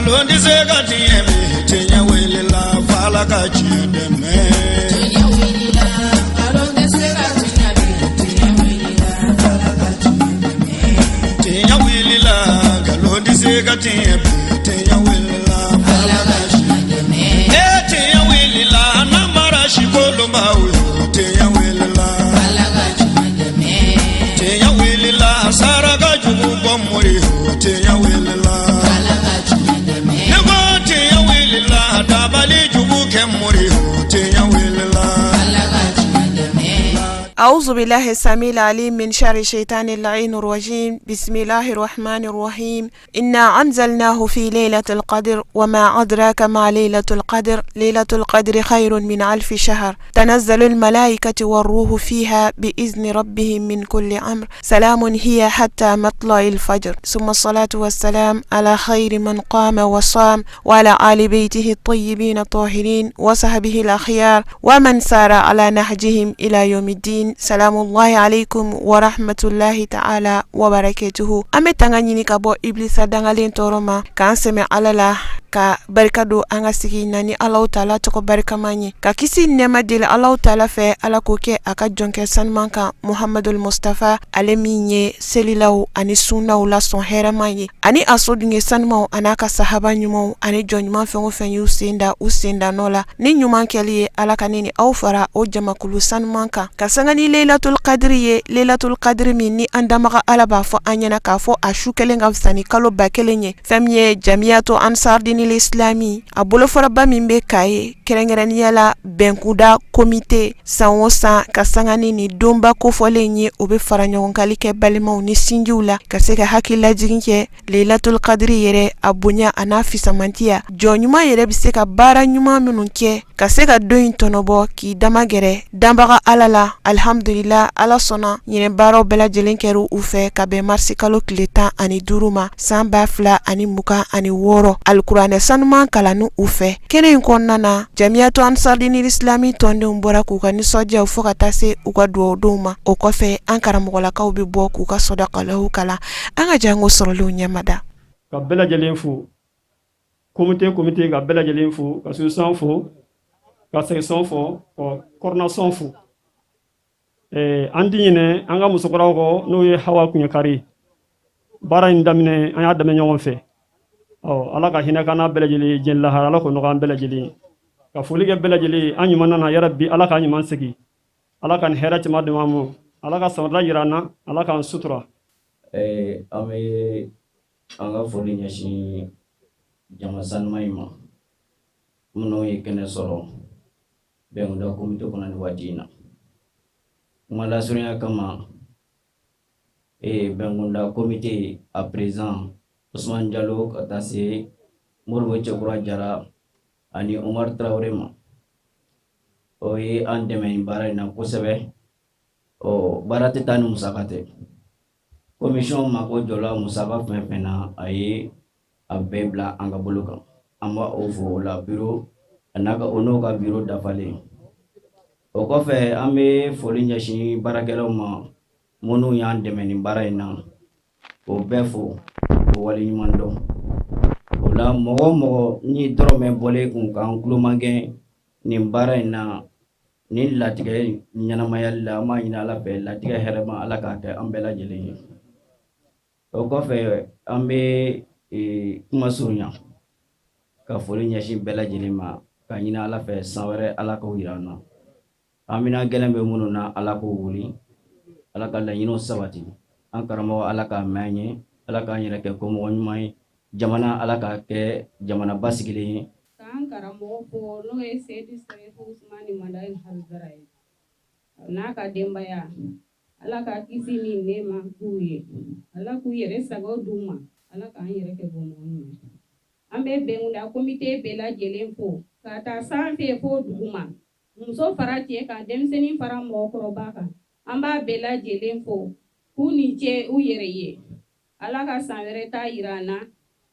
Nkalon tɛ se ka tiɲɛ bi, tiɲɛ wulila f'Ala ka tiɲɛ dɛmɛ. Tiɲɛ wulila, nkalon tɛ se ka tiɲɛ bi, tiɲɛ wulila, Ala ka tiɲɛ dɛmɛ. Tiɲɛ wulila, nkalon tɛ se ka tiɲɛ bi, tiɲɛ wulila Ala ka tiɲɛ dɛmɛ. E tiɲɛ wulila, namara si kolonbaw yo, tiɲɛ wulila. Ala ka tiɲɛ dɛmɛ. Tiɲɛ wulila, saraka jugu bɔ mori yo, tiɲɛ wulila. Ala ka tiɲɛ dɛmɛ. Ne ko tiɲɛ wulila, dabali jugu kɛ mori yo, tiɲɛ wulila. Ala ka tiɲɛ dɛmɛ. أعوذ بالله السميع العليم من شر الشيطان اللعين الرجيم. بسم الله الرحمن الرحيم. إنا أنزلناه في ليلة القدر، وما أدراك ما ليلة القدر. ليلة القدر خير من ألف شهر. تنزل الملائكة والروح فيها بإذن ربهم من كل أمر. سلام هي حتى مطلع الفجر. ثم الصلاة والسلام على خير من قام وصام، وعلى آل بيته الطيبين الطاهرين وصحبه الأخيار ومن سار على نهجهم إلى يوم الدين. سلام الله عليكم ورحمة الله تعالى وبركاته. An bɛ tanga ɲini ka bɔ iblisa dangalen tɔɔrɔ ma, k'an sɛmɛ Ala la, ka barika don an ka sigi na ni Alahu Taala tɔgɔ barikama ye, ka kisi nɛɛma deli Alahu Taala fɛ, Ala k'o kɛ a ka jɔnkɛ sanuman kan, Muhamadul Mustafa, ale min ye selilaw ani sunnaw la sɔn hɛrɛma ye, ani a sodenke sanumaw, a n'a ka sahaba ɲumanw, ani jɔn ɲuman fɛn o fɛn y'u sen da u sen da nɔ la ni ɲuman kɛli ye. Ala ka ne ni aw fara o jamakulu sanuman kan, ka sanga ni Leilatul Kadiri ye, Leilatul Kadiri min ni an damaga Ala b'a fɔ an ɲɛna k'a fɔ a su kelen ka fisa ni kalo 1000 ye. Fɛn min ye Jamiyatu Ansardinil Islami, a bolofaraba min bɛ Kaye, kɛrɛnkɛrɛnnenya la bɛnkuda komite, san o san ka sanga ni nin donba kofɔlen ye, o bɛ fara ɲɔgɔnkali kɛ balimaw ni sinjiw la, ka se ka hakililajigin kɛ Leilatul Kadiri yɛrɛ a bonya a n'a fisamantiya, jɔn ɲuman yɛrɛ bɛ se ka baara ɲuman minnu kɛ ka se ka don in tɔnɔbɔ, k'i dama gɛrɛ danbaga Ala la. Alihamdulila, Ala sɔnna, ɲinɛ baaraw bɛɛ lajɛlen kɛra u fɛ ka bɛn marisi kalo tile 15 ma, san 2026, alikuranɛ sanuman kalanni u fɛ. Kɛnɛ in kɔnɔna na, Jamiyatu Ansardinil Islami tɔndenw bɔra k'u ka nisɔndiyaw fo ka taa se u ka dugawudonw ma. O kɔfɛ, an karamɔgɔlakaw bɛ bɔ k'u ka sɔdakalaw kalan. An ka jango sɔrɔlenw ɲɛmada. Ka bɛɛ lajɛlen fo, comité, ka bɛɛ lajɛlen fo, ka association fo, ka section fo, ka coordination fo. An ti ɲinɛ an ka musokɔrɔbaw kɔ, n'o ye Hawa Kuɲɛkari. Baara in daminɛ, an y'a daminɛ ɲɔgɔn fɛ. Ɔ Ala ka hinɛ k'an n'a bɛɛ lajɛlen ye diɲɛ lahara. Ala k'o nɔgɔya an bɛɛ lajɛlen ye. Ka foli kɛ bɛɛ lajɛlen ye. An ɲuman nana yarabi, Ala k'an ɲuman segin. Ala ka nin hɛrɛ caman di an ma. Ala ka samarida yira an na. Ala k'an sutura. An bɛ an ka foli ɲɛsin jama sanuman in ma, minnu ye kɛnɛ sɔrɔ bɛnkuda komite kɔnɔ nin waati in na. Kuma lasurunya kama, bɛnkunda komite a président Usman Jalo, ka taa se Moribo Cɛkura Jara ani Umar Tarawele ma, o ye an dɛmɛ nin baara in na kosɛbɛ. Ɔ baara tɛ taa ni musaka tɛ. Commission mako jɔla musaka fɛn fɛn na, a ye a bɛɛ bila an ka bolo kan. An b'a o fo o la, bureau a n'a ka o n'o ka bureau dafalen. O kɔfɛ, an bɛ foli ɲɛsin baarakɛlaw ma minnu y'an dɛmɛ nin baara in na, k'o bɛɛ fo, k'o waleɲuman dɔn. O la, mɔgɔ o mɔgɔ ni dɔrɔmɛ bɔlen kun k'an tulomagɛn nin baara in na, nin latigɛ ɲɛnamayali la, an b'a ɲini Ala fɛ, latigɛ hɛrɛma, Ala k'a kɛ an bɛɛ lajɛlen ye. O kɔfɛ, an bɛ kuma surunya ka foli ɲɛsin bɛɛ lajɛlen ma, ka ɲini Ala fɛ, san wɛrɛ Ala k'o yira an na. Amina gɛlɛn bɛ minnu na, Ala k'o wuli. Ala ka laɲiniw sabati. An karamɔgɔ, Ala k'a mɛn an ye. Ala k'an yɛrɛ kɛ komɔgɔ ɲuman ye. Jamana, Ala k'a kɛ jamana basigilen ye. K'an karamɔgɔ fo, n'o ye Seyidu Sɛrifu Usumani Madani Hayidara ye, n'a ka denbaya. Ala ka kisi ni nɛɛma k'u ye. Ala k'u yɛrɛ sago d'u ma. Ala k'an yɛrɛ kɛ bɔnbɔn ɲuman ye. An bɛ bɛnkunda komite bɛɛ lajɛlen fo, ka taa sanfɛ fo duguma, muso fara cɛ kan, denmisɛnnin fara mɔgɔkɔrɔba kan. An b'a bɛɛ lajɛlen fo k'u ni ce u yɛrɛ ye. Ala ka san wɛrɛ ta yira an na.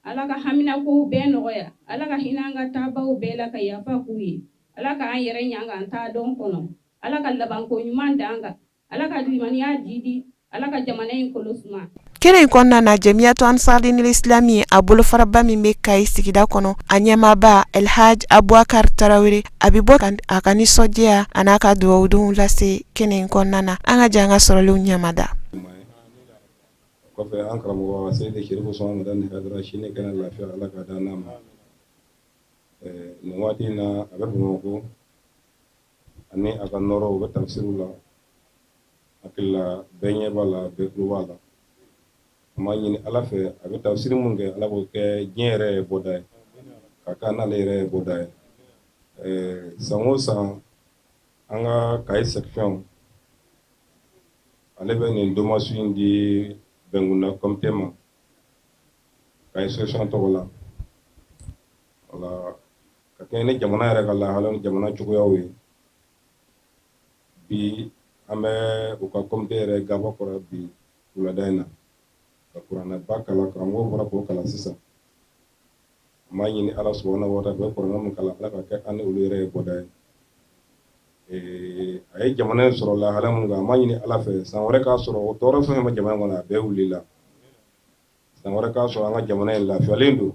Ala ka haminakow bɛɛ nɔgɔya. Ala ka hinɛ an ka taabaw bɛɛ la, ka yafa k'u ye. Ala k'an yɛrɛ ɲa k'an taa dɔn kɔnɔ. Ala ka labanko ɲuman d'an kan. Ala ka limaniya jidi. Ala ka jamana in kolo suma. Kɛnɛ in kɔnɔna na, Jamiyatu Ansardinil Islami a bolofaraba min bɛ Kayi sigida kɔnɔ, a ɲɛmaaba Elhaj Abubakar Tarawele, a bɛ bɔ a ka nisɔndiya a n'a ka dugawudonw lase kɛnɛ in kɔnɔna na. An ka jɛ an ka sɔrɔlenw ɲɛmada. Kɔfɛ an karamɔgɔ Seyidi Serifu Usumani Madani Hayidara, sini kɛnɛ lafiya Ala ka d'an n'a ma. Nin waati in na, a bɛ Bamakɔ ani a ka nɔrɔ, u bɛ tafsiriw la. Hakili la bɛɛ ɲɛ b'a la, bɛɛ tulo b'a la. An b'a ɲini Ala fɛ, a bɛ tafsiri mun kɛ, Ala k'o kɛ diɲɛ yɛrɛ ye bɔda ye, ka kɛ n'ale yɛrɛ ye bɔda ye. San o san, an ka Kayi section ale bɛ nin domasu in di bɛnkunda comité ma Kayi section tɔgɔ la. Wala ka kɛɲɛ ni jamana yɛrɛ ka lahala ni jamana cogoyaw ye. Bi an bɛ u ka comité yɛrɛ gaba kɔrɔ bi wulada in na ka kuranɛba kalan. Karamɔgɔ bɔra k'o kalan sisan. An b'a ɲini Ala subahana wa taala bɛ kuranɛ min kalan, Ala ka kɛ an ni olu yɛrɛ ye bɔda ye. A ye jamana in sɔrɔ lahala min kan, an b'a ɲini Ala fɛ, san wɛrɛ k'a sɔrɔ o tɔɔrɔ fɛn fɛn bɛ jamana kɔnɔ, a bɛɛ wulila. San wɛrɛ k'a sɔrɔ an ka jamana in lafiyalen don.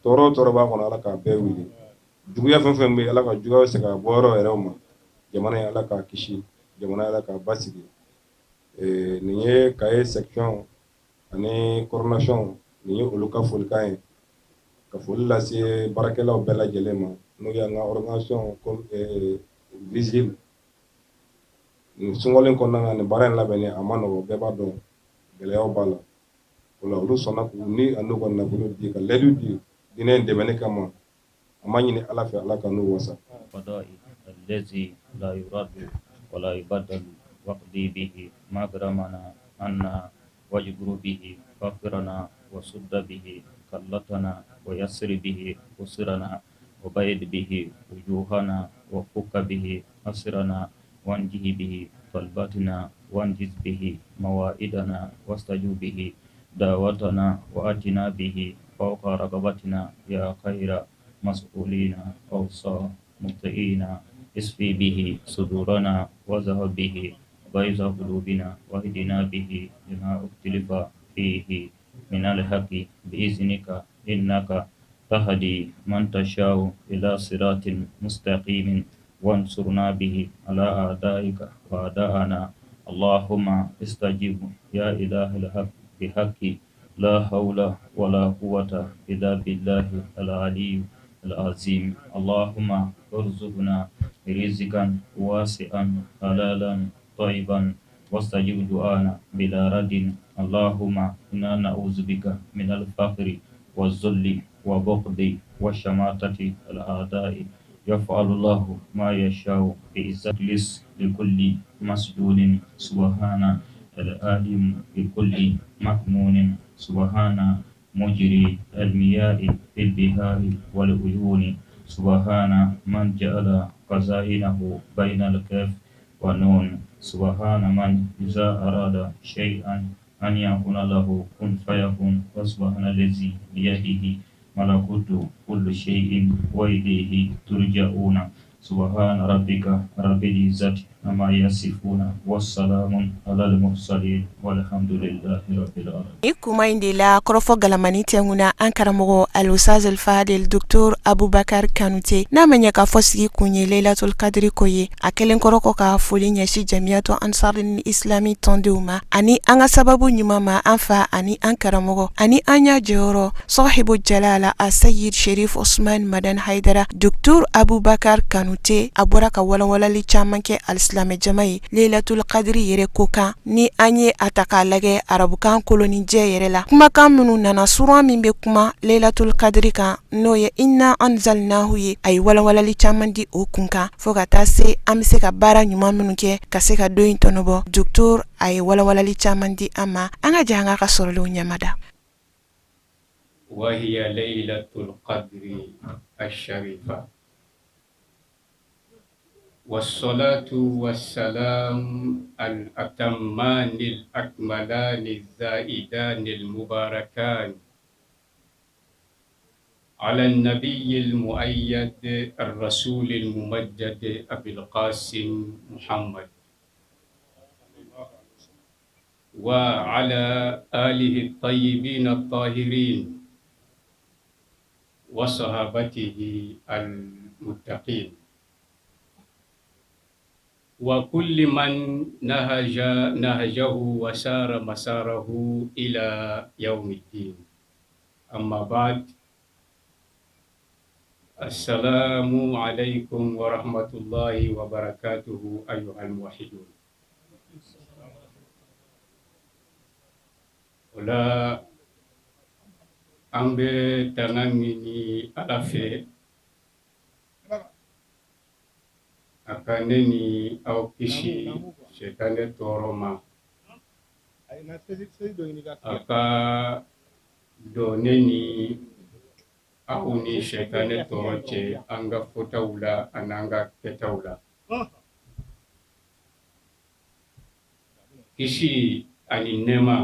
Tɔɔrɔ o tɔɔrɔ b'a kɔnɔ, Ala k'a bɛɛ wuli. Juguya fɛn fɛn bɛ yen, Ala ka juguya segin a bɔyɔrɔ yɛrɛw ma. Jamana in, Ala k'a kisi. Jamana, Ala k'a basigi. Nin ye Kaye section ani coordination, nin ye olu ka folikan ye, ka foli lase baarakɛlaw bɛɛ lajɛlen ma, n'o y'an ka organisation vigile. Nin sunkalo in kɔnɔna na, nin baara in labɛnni a ma nɔgɔ, bɛɛ b'a dɔn gɛlɛyaw b'a la. O la olu sɔnna k'u ni an'u ka nafolo di, ka layidu di diinɛ in dɛmɛni kama. An b'a ɲini Ala fɛ, Ala ka n'u wasa. الذي لا يرد ولا يبدل واقضي به مغرمنا عنا واجبر به فقرنا وسد به كلتنا ويسر به عسرنا وبيد به وجوهنا وفك به أسرنا وانجه به طلبتنا وانجز به موائدنا واستجب به دعوتنا وآتنا به فوق رغبتنا يا خير مسؤولين أوصى مطيعين اسفي به صدورنا وذهب به غيظ قلوبنا واهدنا به لما اختلف فيه من الحق بإذنك إنك تهدي من تشاء إلى صراط مستقيم وانصرنا به على أعدائك وأعداءنا اللهم استجب يا إله الحق بحق لا حول ولا قوة إلا بالله العلي العظيم اللهم ارزقنا رزقا واسعا حلالا طيبا واستجب دعانا بلا رد اللهم إنا نعوذ بك من الفقر والذل وبغض وشماتة الأعداء يفعل الله ما يشاء بعزة لكل مسجود سبحان العالم بكل مكنون سبحان مجري المياه في البحار والعيون سبحان من جعل خزائنه بين الكاف ونون سبحان من إذا أراد شيئا أن يكون له كن فيكون وسبحان الذي بيده ملكوت كل شيء وإليه ترجعون سبحان ربك رب العزة عما يصفون والسلام على المرسلين والحمد لله رب العالمين. Ni kuma in de la kɔrɔfɔ galamani tɛnkuna, an karamɔgɔ Al-Ustaz Al-Fadil Docteur Abubakar Kanute, n'a ma ɲɛ k'a fɔ sigi kun ye Laylatul Kadiri ko ye, a kɛlen kɔrɔ kɔ ka foli ɲɛsin Jamiyatu Ansarul Islami tɔndenw ma ani an ka sababu ɲuman ma, an fa ani an karamɔgɔ ani an ɲa jɔyɔrɔ Sahibu Jalala Asayid Sherif Osman Madan Haidara, Docteur Abubakar Kanute a bɔra ka walawalali caman kɛ alisilamɛ jama ye Laylatul Kadiri yɛrɛ ko kan. Ni an ye a ta k'a lajɛ arabukan kolonijɛ yɛrɛ la, kumakan minnu nana, suran min bɛ kuma Laylatul Kadiri kan, n'o ye Inna anzalnahu ye, a ye walawalali caman di o kun kan, fo ka taa se an bɛ se ka baara ɲuman minnu kɛ ka se ka don in tɔnɔbɔ. Docteur a ye walawalali caman di an ma. An ka jɛ an ka sɔrɔlenw ɲɛmada. وهي ليلة القدر الشريفة والصلاة والسلام الأتمان الأكملان الزائدان المباركان على النبي المؤيد الرسول الممجد أبي القاسم محمد. وعلى آله الطيبين الطاهرين وصحابته المتقين وكل من نهج نهجه وسار مساره إلى يوم الدين أما بعد السلام عليكم ورحمة الله وبركاته أيها الموحدون O la an bɛ tanga ɲini Ala fɛ a ka ne ni aw kisi sitanɛ tɔɔrɔ ma, a ka don ne ni aw ni sitanɛ tɔɔrɔ cɛ an ka fɔtaw la an'an ka kɛtaw la. Kisi ani nɛɛma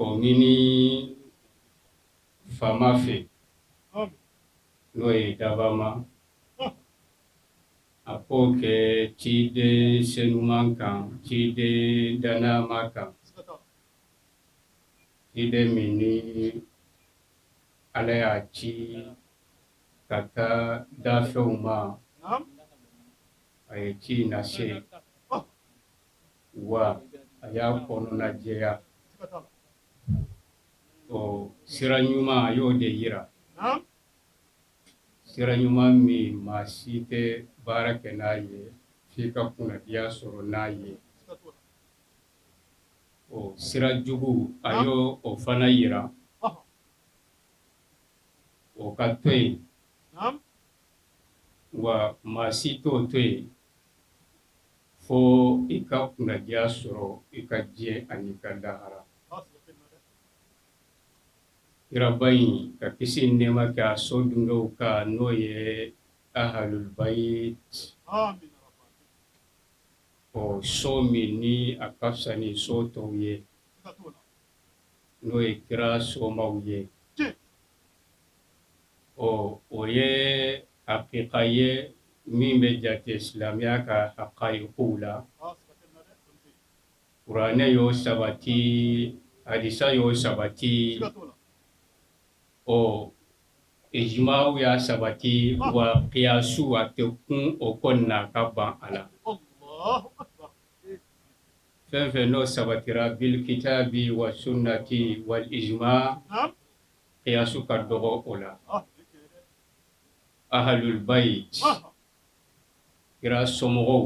o ɲini faama fɛ n'o ye dabama a k'o kɛ ciden senuman kan ciden dannama kan ciden min ni Ala y'a ci ka taa dafɛnw ma a ye ci in lase wa a y'a kɔnɔna jɛya o sira ɲuman a y'o de yira sira ɲuman min maa si tɛ baara kɛ n'a ye f'i ka kunnadiya sɔrɔ n'a ye o sira jugu a y'o o fana yira o ka to yen wa maa si t'o to yen fo i ka kunnadiya sɔrɔ i ka diɲɛ ani i ka lahara kiraba in ka kisi ni nɛɛma kɛ a so dungew kan n'o ye ahalul bayit o so min ni a ka fisa ni so tɔw ye n'o ye kira somaw ye ɔ o ye hakika ye min bɛ jate silamɛya ka hakayikiw la kuranɛ y'o sabati hadisa y'o sabati ɔ ijimaw y'a sabati wa kiyasu a tɛ kun o kɔ na ka ban a la fɛn fɛn n'o sabatira bil kitabi wa sunnati wal ijma kiyasu ka dɔgɔ o la ahalul bayit kira somɔgɔw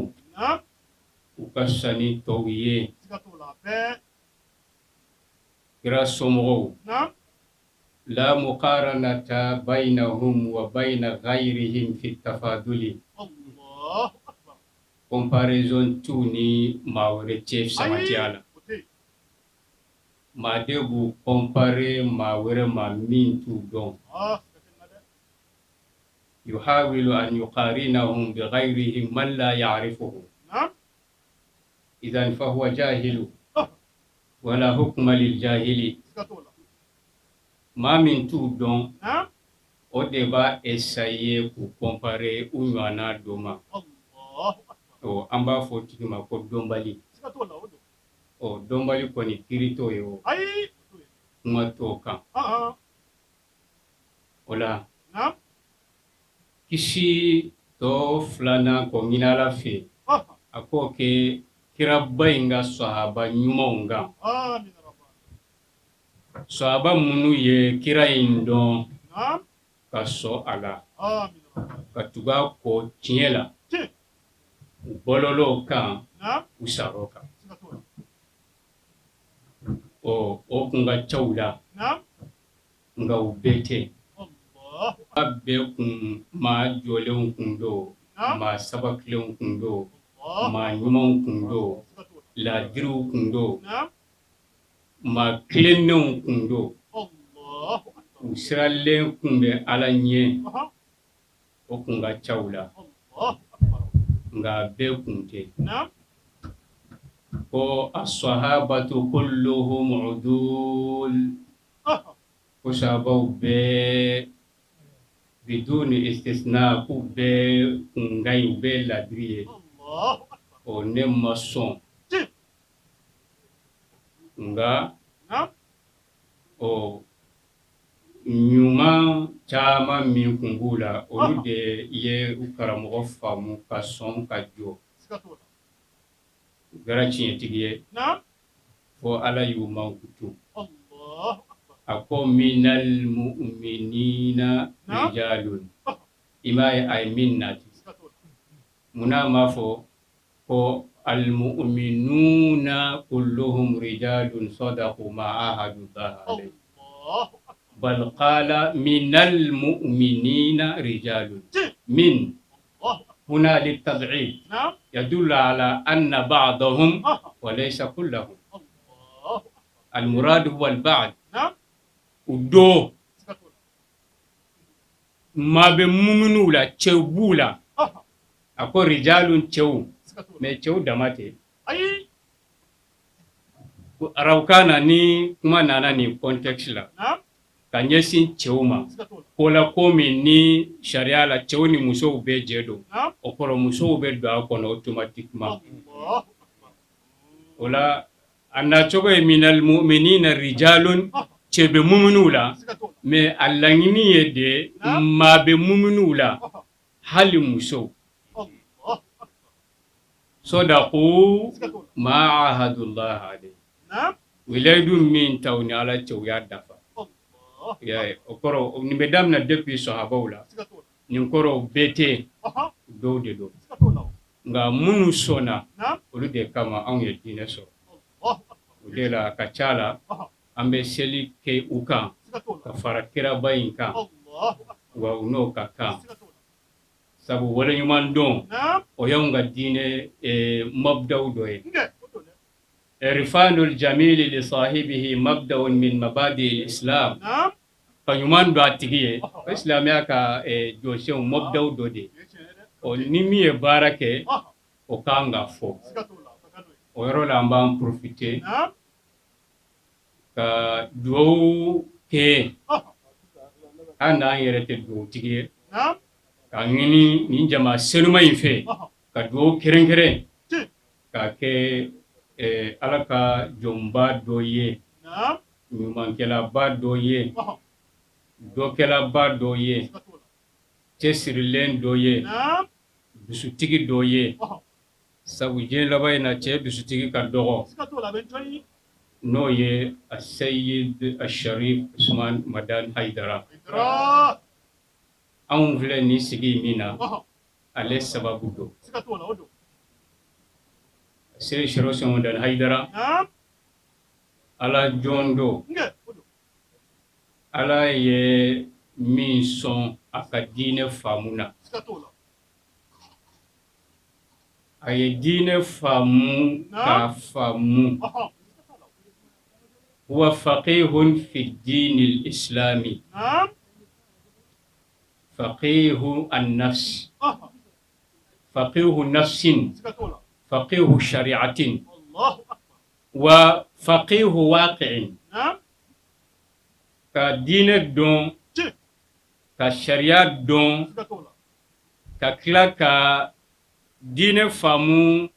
u ka fisa ni tɔw ye kira somɔgɔw la muqaranata bainahum wa baina ghayrihim fi tafaduli comparaison t'u ni maa wɛrɛ cɛ fisamantiya la maa de b'u comparer maa wɛrɛ ma min t'u dɔn yuhawilu an yuqarinahum bighayrihim man la ya'rifuhum idhan fahuwa jahilu wala hukma lil jahili maa min t'u dɔn o de b'a essayer k'u comparer u ɲɔgɔnna dɔ ma ɔ an b'a fɔ o tigi ma ko dɔnbali ɔ dɔnbali kɔni kiri t'o ye o kuma t'o kan o la kisi tɔ filanan k'o ɲini Ala fɛ a k'o kɛ kiraba in ka sahaba ɲumanw kan sahaba minnu ye kira in dɔn ka sɔn a la ka tugu a kɔ tiɲɛ la u balol'o kan u sar'o kan ɔ o kun ka ca u la nka u bɛɛ tɛ a bɛɛ kun maa jɔlenw kun don maa sabatilenw kun don maa ɲumanw kun don laadiriw kun don maa tilennenw kun don u siranlen kun bɛ Ala ɲɛ o kun ka ca u la nka bɛɛ kun tɛ ko as-sahabatu kulluhum udul ko sahabaw bɛɛ biduni istisna k'u bɛɛ kun ka ɲi u bɛɛ ladiri ye ɔ ne ma sɔn. Nka ɔ ɲuman caman min tun b'u la, olu de ye u karamɔgɔ faamu ka sɔn ka jɔ. U kɛra tiɲɛtigi ye fo Ala y'u mankutu. A ko minal mu'minina rijalun, i m'a ye a ye min nati, munna a m'a fɔ ko almu'minuna kulluhum rijalun sadaqu ma ahadu llaha alayhi, bal qala minal mu'minina rijalun, min huna litab'id yadullu ala anna ba'dahum wa laysa kullahum, almurad huwa alba'd. U dɔ maa bɛ muminuw la, cɛw b'u la. A ko rijalun, cɛw, mais cɛw dama tɛ. Arabukan na, ni kuma nana nin contexte la ka ɲɛsin cɛw ma, ko la ko min ni sariya la cɛw ni musow bɛɛ jɛ don, o kɔrɔ musow bɛ don a kɔnɔ automatiquement. O la a nacogo ye minal mu'minina rijalun, cɛ bɛ muminuw la, mais a laɲini ye de maa bɛ muminuw la, hali musow. Sadaqu ma ahadullah alayhi, u ye layidu min ta u ni Ala cɛ, u y'a dafa. O kɔrɔ nin bɛ daminɛ depuis sahabaw la. Nin kɔrɔ bɛɛ tɛ, dɔw de don, nka minnu sɔnna, olu de kama anw ye diinɛ sɔrɔ. O de la a ka ca la an bɛ seli kɛ u kan ka fara kiraba in kan, wa u n'o ka kan, sabu waleɲuman dɔn, o y'anw ka diinɛ mabdaw dɔ ye. Irfanul jamili li sahibihi mabda'un min mabadi islam. Ka ɲuman dɔn a tigi ye, o ye silamɛya ka jɔsenw mabdaw dɔ de ye. Ɔ ni min ye baara kɛ, o ka kan ka fɔ. O yɔrɔ la an b'an profiter ka dugawu kɛ, hali n'an yɛrɛ tɛ dugawutigi ye, k'a ɲini nin jama senuma in fɛ ka dugawu kɛrɛnkɛrɛn k'a kɛ Ala ka jɔnba dɔ ye, ɲumankɛlaba dɔ ye, dɔkɛlaba dɔ ye, cɛsirilen dɔ ye, dusutigi dɔ ye, sabu diɲɛ laban in na cɛ dusutigi ka dɔgɔ, n'o ye Aseyid Asharif Usman Madani Hayidara. Anw filɛ nin sigi min na, ale sababu don. Seyid Sharif Usman Madani Hayidara, Ala jɔn don, Ala ye min sɔn a ka diinɛ faamu na. A ye diinɛ faamu k'a faamu. Huwa faqihun fi diinil islami, faqihu an-nafs, faqihu nafsin, faqihu shari'atin wa faqihu waqi'in. Ka diinɛ dɔn, ka sariya dɔn, ka tila ka diinɛ faamu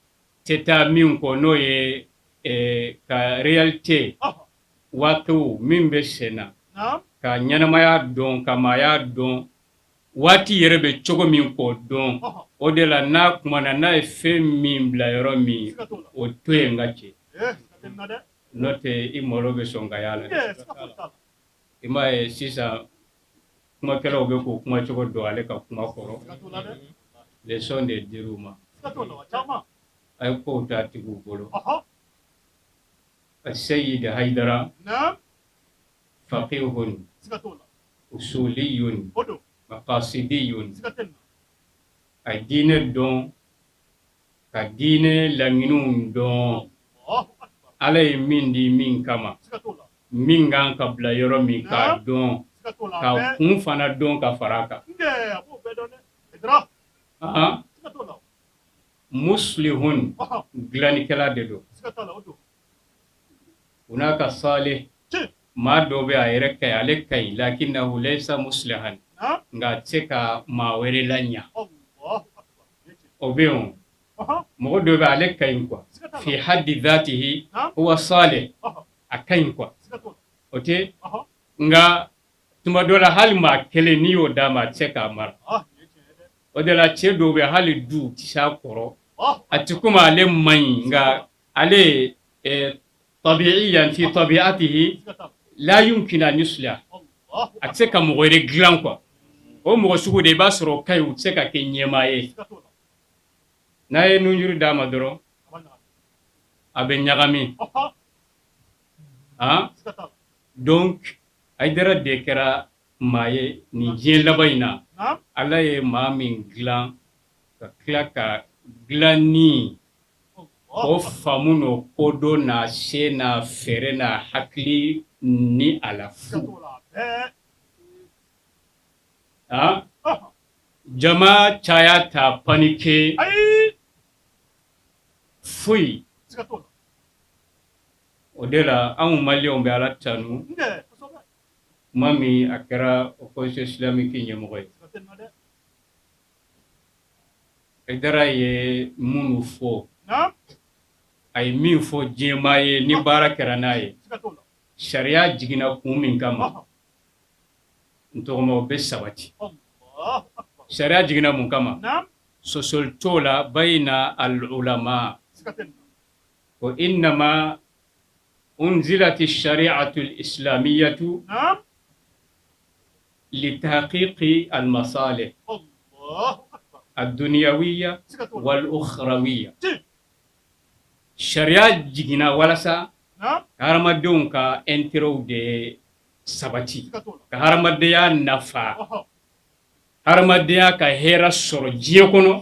tɛ taa min kɔ, n'o ye ka réalité waqi'u min bɛ sen na, ka ɲɛnamaya dɔn, ka maaya dɔn, waati yɛrɛ bɛ cogo min k'o dɔn. O de la n'a kumana, n'a ye fɛn min bila yɔrɔ min, o to yen ka cɛ, n'o tɛ i malo bɛ sɔn ka y'a la. I m'a ye sisan kumakɛlaw bɛ k'o kumacogo don ale ka kuma kɔrɔ, leçon de dir'u ma. A ye kow t'a tigiw bolo. Seyid Hayidara faqihun usuliyun maqasidiyun, a diinɛ dɔn, ka diinɛ laɲiniw dɔn, Ala ye min di min kama, min kan ka bila yɔrɔ min k'a dɔn, ka kun fana dɔn ka fara a kan. Muslihun, dilannikɛla de don. Hunaka salih, maa dɔ bɛ a yɛrɛ ka ɲi, ale ka ɲi, lakinahu laysa muslihan, nka a tɛ se ka maa wɛrɛ laɲa. O bɛ yen. Mɔgɔ dɔ bɛ ale ka ɲi quoi, fi haddi dhatihi huwa salih. A ka ɲi quoi, o tɛ. Nka tuma dɔ la, hali maa kelen, n'i y'o d'a ma, a tɛ se k'a mara. O de la, cɛ dɔw bɛ, hali du tɛ s'a kɔrɔ. A tɛ komi ale man ɲi, nka ale tabiiyan fi tabiatihi la yumkin an yuslah, a tɛ se ka mɔgɔ wɛrɛ dilan quoi. O mɔgɔ sugu de, i b'a sɔrɔ o ka ɲi, u tɛ se ka kɛ ɲɛmaa ye. N'a ye nunjuru d'a ma dɔrɔn, a bɛ ɲagami. Ah, donc Hayidara de kɛra maa ye nin diɲɛ laban in na, Ala ye maa min dilan ka tila ka dilanni o faamu n'o kodɔn n'a se n'a fɛɛrɛ n'a hakili ni a la fu. Ah, jama caya t'a paniquer foyi. O de la, anw maliyɛnw bɛ Ala tanu tuma min a kɛra Haut Conseil islamique ɲɛmɔgɔ ye. Hayidara ye minnu fɔ, a ye min fɔ diɲɛmaa ye, ni baara kɛra n'a ye, sariya jiginna kun min kama, n tɔgɔma, o bɛ sabati. Sariya jiginna mun kama? Sɔsɔli t'o la bayina al-ulama ko innama unzilati shari'atu al-islamiyatu litahqiqi al-masalih ad-dunyawiya wal-ukhrawiya. Sariya jiginna walasa ka hadamadenw ka intérêt de sabati, ka hadamadenya nafa, hadamadenya ka hɛrɛ sɔrɔ diɲɛ kɔnɔ,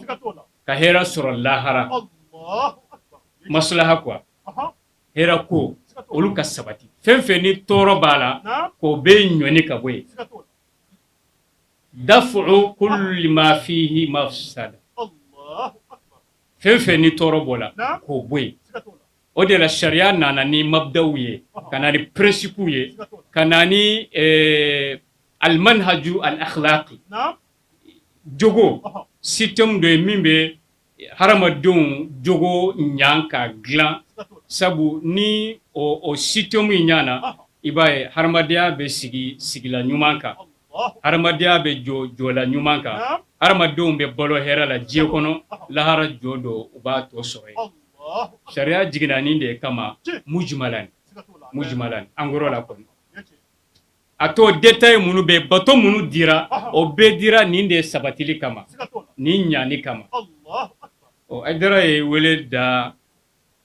ka hɛrɛ sɔrɔ lahara, maslaha quoi, hɛrɛ ko olu ka sabati. Fɛn fɛn ni tɔɔrɔ b'a la, k'o bɛ ɲɔni ka bɔ yen, dafu kulli ma fihi mafsada, fɛn fɛn ni tɔɔrɔ b'o la, k'o bɔ yen. O de la, sariya nana ni mabdaw ye, ka na ni principe ye, ka na ni almanhaju al akhlaqi, jogo système dɔ ye min bɛ hadamadenw jogo ɲan ka dilan. Sabu ni o système in ɲana, i b'a ye hadamadenya bɛ sigi sigila ɲuman kan, hadamadenya bɛ jɔ jɔla ɲuman kan, hadamadenw bɛ balo hɛrɛ la diɲɛ kɔnɔ, lahara jɔ don, u b'a tɔ sɔrɔ yen. Sariya jiginna nin de kama mujmalan, mujmalan, en gros la kɔni. A to détail minnu bɛ, bato minnu dira, o bɛɛ dira nin de sabatili kama, nin ɲani kama. Ɔ, Hayidara ye wele da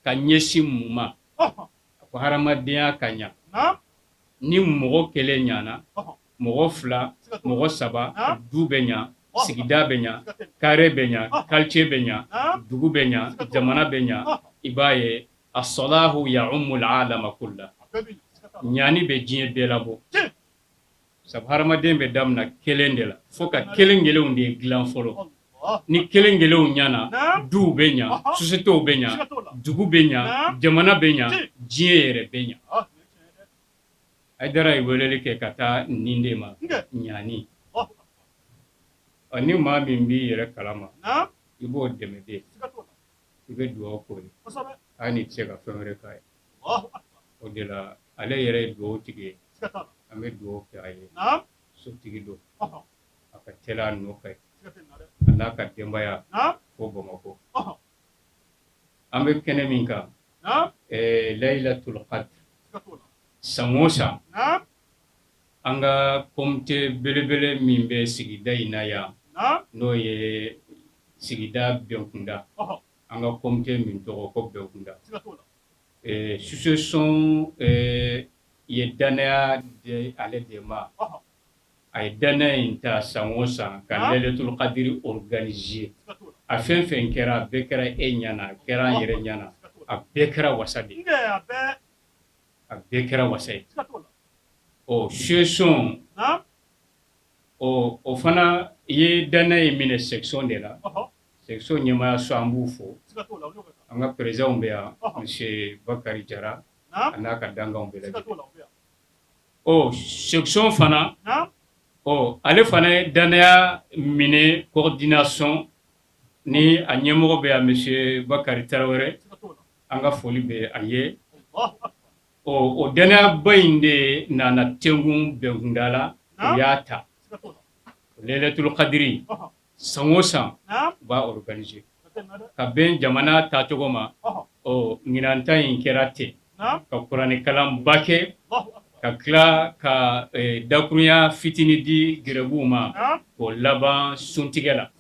ka ɲɛsin mun ma? A ko hadamadenya ka ɲa. Ni mɔgɔ kelen ɲana, mɔgɔ fila, mɔgɔ saba, du bɛ ɲa, sigida bɛ ɲa, carré bɛ ɲa, quartier bɛ ɲa, dugu bɛ ɲa, jamana bɛ ɲa. I b'a ye, as-salahu ya'ummul alama kulla, ɲani bɛ diɲɛ bɛɛ labɔ. Sabu hadamaden bɛ daminɛ kelen de la, fo ka kelen kelenw de dilan fɔlɔ. Ni kelen kelenw ɲana, duw bɛ ɲa, sociétéw bɛ ɲa, dugu bɛ ɲa, jamana bɛ ɲa, diɲɛ yɛrɛ bɛ ɲa. Hayidara ye weleli kɛ ka taa nin de ma, ɲani. Ni maa min b'i yɛrɛ kalama, i b'o dɛmɛ de, i bɛ dugawu k'o ye, hali n'i tɛ se ka fɛn wɛrɛ k'a ye. O de la, ale yɛrɛ ye dugawu tigi ye, an bɛ dugawu kɛ a ye. Sotigi don, a ka teli a nɔfɛ, a n'a ka denbaya fo Bamakɔ. An bɛ kɛnɛ min kan, Laylatul Qadr, san o san, an ka comité belebele min bɛ sigida in na yan, n'o ye sigida bɛnkunda, an ka comité min tɔgɔ ko bɛnkunda, association ye dannaya di ale de ma. A ye dannaya in ta san o san ka Laylatul Qadr organiser. A fɛn fɛn kɛra, a bɛɛ kɛra e ɲɛna, a kɛra an yɛrɛ ɲɛna, a bɛɛ kɛra wasa de ye, a bɛɛ kɛra wasa ye. Ɔ, association ɔ, o fana ye dannaya in minɛ section de la, section ɲɛmaayaso, an b'u fo. An ka président bɛ yan, monsieur Bakari Jara, a n'a ka dankanw bɛɛ lajɛlen. Ɔ, section fana, ɔ, ale fana ye dannaya minɛ coordination ni a ɲɛmɔgɔ bɛ yan, monsieur Bakari Tarawele, an ka foli bɛ a ye. O dannayaba in de nana tengun bɛnkunda la, u y'a ta Lailatul Qadri san o san u b'a organiser ka bɛn jamana tacogo ma. Ɔ ɲinan ta in kɛra ten, ka kuranɛkalanba kɛ, ka tila ka dakurunya fitinin di gɛrɛbuw ma k'o laban suntigɛ la.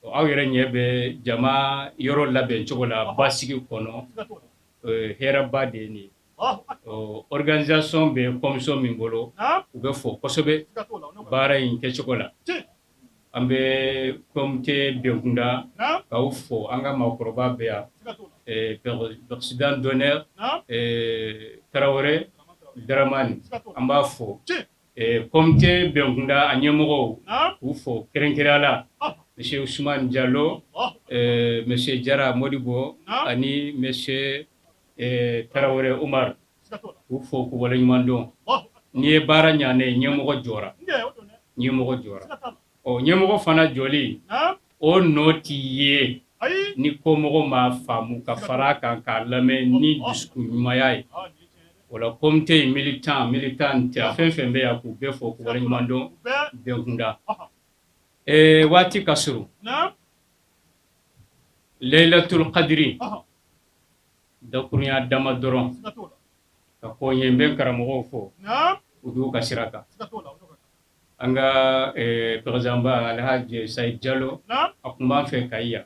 Aw yɛrɛ ɲɛ bɛ jama yɔrɔ labɛn cogo la basigi kɔnɔ, hɛrɛba de ye nin ye. Organisation bɛ commission min bolo, u bɛ fo kosɛbɛ baara in kɛcogo la. An bɛ comité bɛnkunda k'aw fo. An ka maakɔrɔba bɛ yan, président d'honneur Tarawele Daramani, an b'a fo. Comité bɛnkunda a ɲɛmɔgɔw, k'u fo kɛrɛnkɛrɛnya la, monsieur Ousmane Diallo, monsieur Jara Modibo ani monsieur Tarawele Umar, k'u fo k'u waleɲuman dɔn. N'i ye baara ɲanen ye, ɲɛmɔgɔ jɔra, ɲɛmɔgɔ jɔra. Ɔ ɲɛmɔgɔ fana jɔli, o nɔ t'i ye ni komɔgɔ m'a faamu ka fara a kan k'a lamɛn ni dusukun ɲumanya ye. O la comité in militant, militante, a fɛn fɛn bɛ yan, k'u bɛɛ fo k'u waleɲuman dɔn bɛnkunda. Waati ka surun. Laylatul Qadri, dakurunya dama dɔrɔn ka ko ɲɛ n bɛ karamɔgɔw fo u d'u ka sira kan. An ka président ba Alhaji Sayid Jalo, a tun b'an fɛ Kayi yan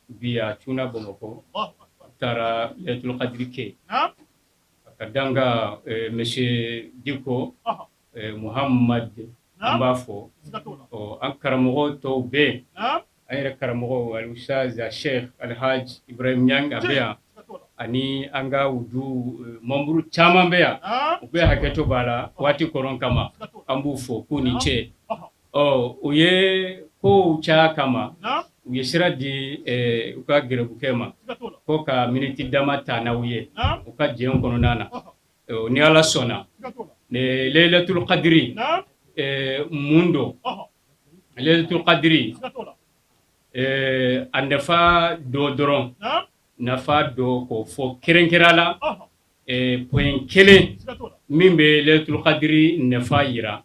bi, a cunna Bamakɔ, a taara Laylatul Qadri kɛ. A ka danka monsieur Diko Muhamad, an b'a fo. An karamɔgɔ tɔw bɛ yen, an yɛrɛ karamɔgɔ Al-Ustaz Sheikh Alhaji Ibrahim Niang, a bɛ yan, ani an ka wudu membre caman bɛ yan, u bɛ hakɛto b'a la waati kɔrɔn kama, an b'u fo k'u ni ce. Ɔ u ye kow caya kama, u ye sira di u ka gɛrɛbukɛ ma ko ka miniti dama ta n'aw ye u ka jɛn kɔnɔna na. Ni Ala sɔnna, Laylatul Qadri mun don? Laylatul Qadri, a nafa dɔ dɔrɔn, nafa dɔ k'o fɔ kɛrɛnkɛrɛn la, point kelen min bɛ Laylatul Qadri nafa yira,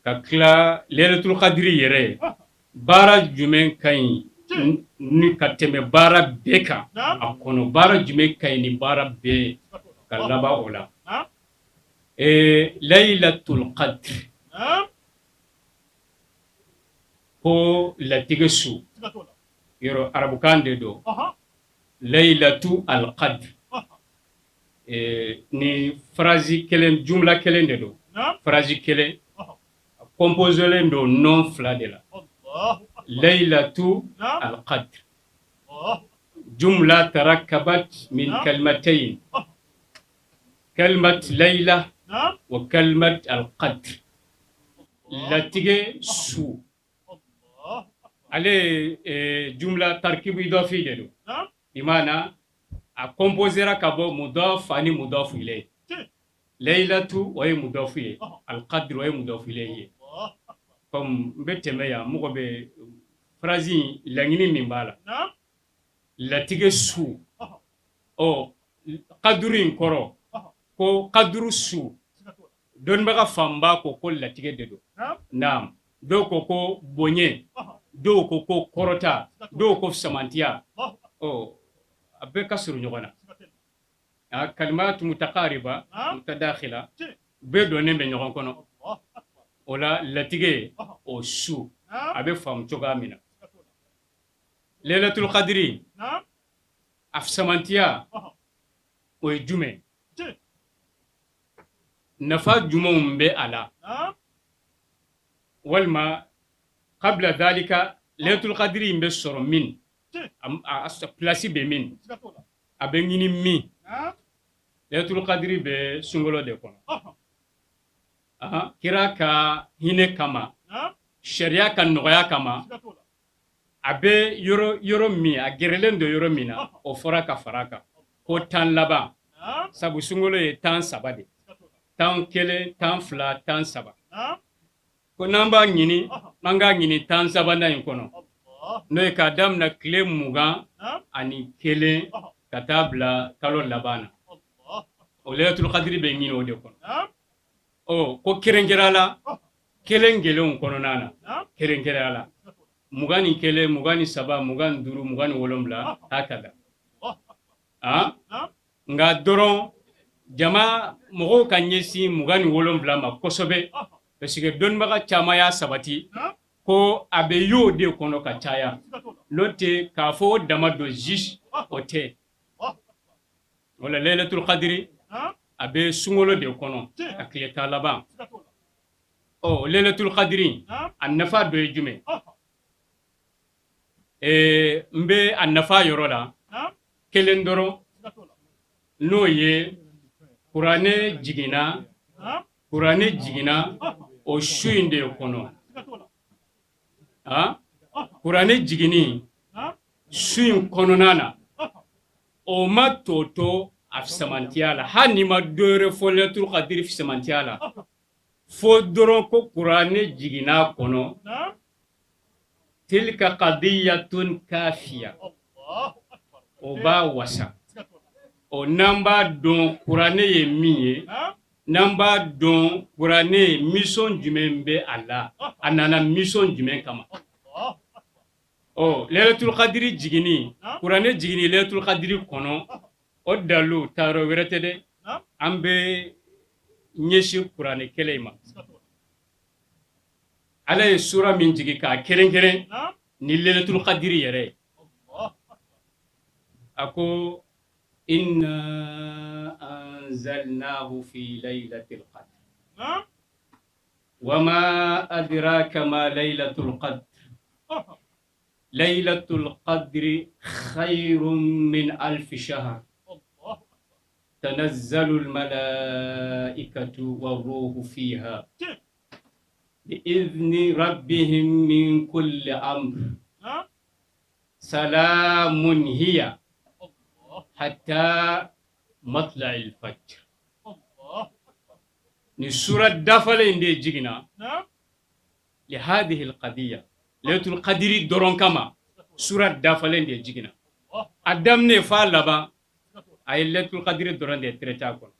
ka tila Laylatul Qadri yɛrɛ, baara jumɛn ka ɲi ni ka tɛmɛ baara bɛɛ kan a kɔnɔ, baara jumɛn ka ɲi ni baara bɛɛ, ka laban o la. Laylatul Qadri ko latigɛ su, yɔrɔ arabukan de don, Laylatu al-Qadr, ni phrase kelen, jumla kelen de don, phrase kelen composélen don nom fila de la, Laylatu al-Qadr, jumla tarakkabat min kalimatayn, kalimat layla wa kalimat al-Qadr, latigɛ su. Ale jumla tarkibu idafi de don, i maana a composera ka bɔ mudaf ani mudaf ilayhi. Laylatu, o ye mudaf ye, al-Qadr, o ye mudaf ilayhi ye. Comme n bɛ tɛmɛ yan, mɔgɔ bɛ phrase in laɲini min b'a la, latigɛ su. Ɔ kaduru in kɔrɔ ko kaduru su, dɔnnibaga fanba ko ko latigɛ de don. Naam, dɔw ko ko bonya, dɔw ko ko kɔrɔta, dɔw ko samantiya. Ɔ a bɛɛ ka surun ɲɔgɔn na, kalimatu mutaqariba mutadakhila, bɛɛ donnen bɛ ɲɔgɔn kɔnɔ. O la latigɛ o su a bɛ faamu cogoya min na, Laylatul Qadri a samantiya o ye jumɛn, nafa jumɛnw bɛ a la? Walima qabla dhalika, Laylatul Qadri in bɛ sɔrɔ min, a place bɛ min, a bɛ ɲini min? Laylatul Qadri bɛ sunkalo de kɔnɔ. Kira ka hinɛ kama, sariya ka nɔgɔya kama, a bɛ yɔrɔ yɔrɔ min, a gɛrɛlen don yɔrɔ min na, o fɔra ka fara a kan ko 10 laban, sabu sunkalo ye 13 de, 11, 12, 13. Ko n'an b'a ɲini, an k'a ɲini 13nan in kɔnɔ, n'o ye k'a daminɛ tile 21 ka taa bila kalo laban na. O laylatul qadri bɛ ɲini o de kɔnɔ. Ɔ, ko kɛrɛnkɛrɛn la, kelen kelenw kɔnɔna na, kɛrɛnkɛrɛn la, 21, 23, 25, 27, hakaza. Ah, nka dɔrɔn jama mɔgɔw ka ɲɛsin 27 ma kosɛbɛ, parce que dɔnnibaga caman y'a sabati ko a bɛ y'o de kɔnɔ ka caya. N'o tɛ, k'a fɔ o dama don juste, o tɛ. O la, laylatul qadri a bɛ sunkalo de kɔnɔ, a tile 10 laban. Ɔ, laylatul qadri a nafa dɔ ye jumɛn? N bɛ a nafa yɔrɔ la kelen dɔrɔn, n'o ye kuranɛ jiginna, kuranɛ jiginna o su in de kɔnɔ. Kuranɛ jiginni su in kɔnɔna na, o ma tɔ to a fisamantiya la. Hali n'i ma dɔ wɛrɛ fɔ laylatul qadri fisamantiya la, fo dɔrɔn ko kuranɛ jiginna a kɔnɔ, tilka qadiyatun kafiya, o b'a wasa. O n'an b'a dɔn kuranɛ ye min ye, n'an b'a dɔn kuranɛ mission jumɛn bɛ a la, a nana mission jumɛn kama. Ɔ, laylatul qadri jiginni, kuranɛ jiginni laylatul qadri kɔnɔ, o dalu taayɔrɔ wɛrɛ tɛ dɛ, an bɛ ɲɛsin kuranɛ kelen in ma. Ala ye sura min jigin k'a kɛrɛnkɛrɛn ni laylatul qadri yɛrɛ ye, a ko: inna anzalnahu fi laylatil qadr wa ma adraka ma laylatul qadr laylatul qadri khayrun min alf shahr tanazzalu al malaikatu war-ruhu fiha bi'izni rabbihim min kulli amr salamun hiya hatta matla'il fajr. Ni sura dafalen in de jiginna li hadhihi al-qadiyya, laylatul qadri dɔrɔn kama, sura dafalen de jiginna. A daminɛ f'a laban, a ye laylatul qadri dɔrɔn de traité a kɔnɔ,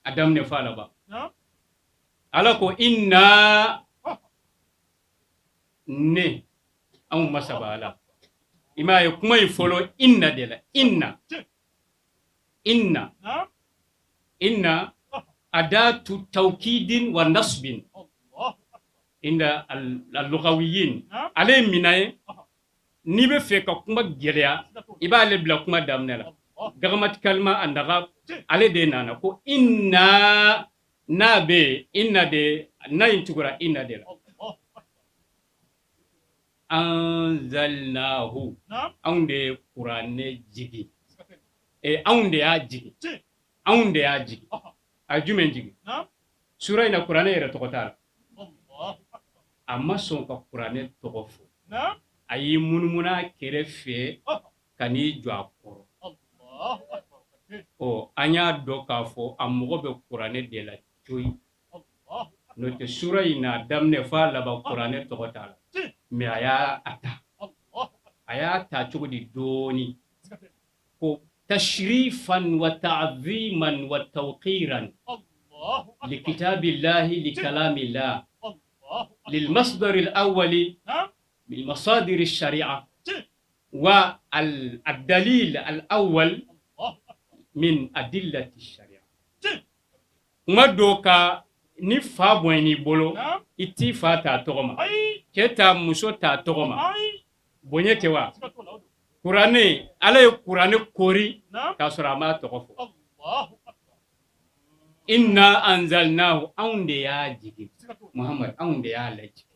a daminɛ f'a laban. Ala ko: inna, ne anw masaba Ala. I m'a ye, kuma in fɔlɔ inna de la. Inna, inna, inna adatu tawkidin wa nasbin inda al-lughawiyin. Ale ye mina ye, n'i bɛ fɛ ka kuma gɛlɛya, i b'ale bila kuma daminɛ la. Grammaticalement, a naga ale de nana ko inna. N'a bɛ inna de, n'a in tugura inna de la. Anzalnahu, anw de ye kuranɛ jigin. Anw de y'a jigin, anw de y'a jigin. A ye jumɛn jigin? Sura in na, kuranɛ yɛrɛ tɔgɔ t'a la. A ma sɔn ka kuranɛ tɔgɔ fɔ. A y'i munumunu a kɛrɛfɛ ka n'i jɔ a kɔrɔ. Ɔ, an y'a dɔn k'a fɔ a mago bɛ kuranɛ de la coyi. N'o tɛ, sura in n'a daminɛ f'a laban, kuranɛ tɔgɔ t'a la. Mais a y'a ta, a y'a ta cogo di? Dɔɔni ko tashrifan wa ta'ziman wa tawqiran likitabillahi, likalamillah, lilmasdar alawwali min masadir alsharia wa الدليل الأول من أدلة الشريعة. Kuma dɔ ka ni fa bɔn'i bolo, i t'i fa t'a tɔgɔ ma, cɛ ta muso t'a tɔgɔ ma, bonya tɛ wa? Kuranɛ, Ala ye kuranɛ kori k'a sɔrɔ a m'a tɔgɔ fɔ. Inna anzalnahu, anw de y'a jigin. Muhammad, anw de y'a lajigin.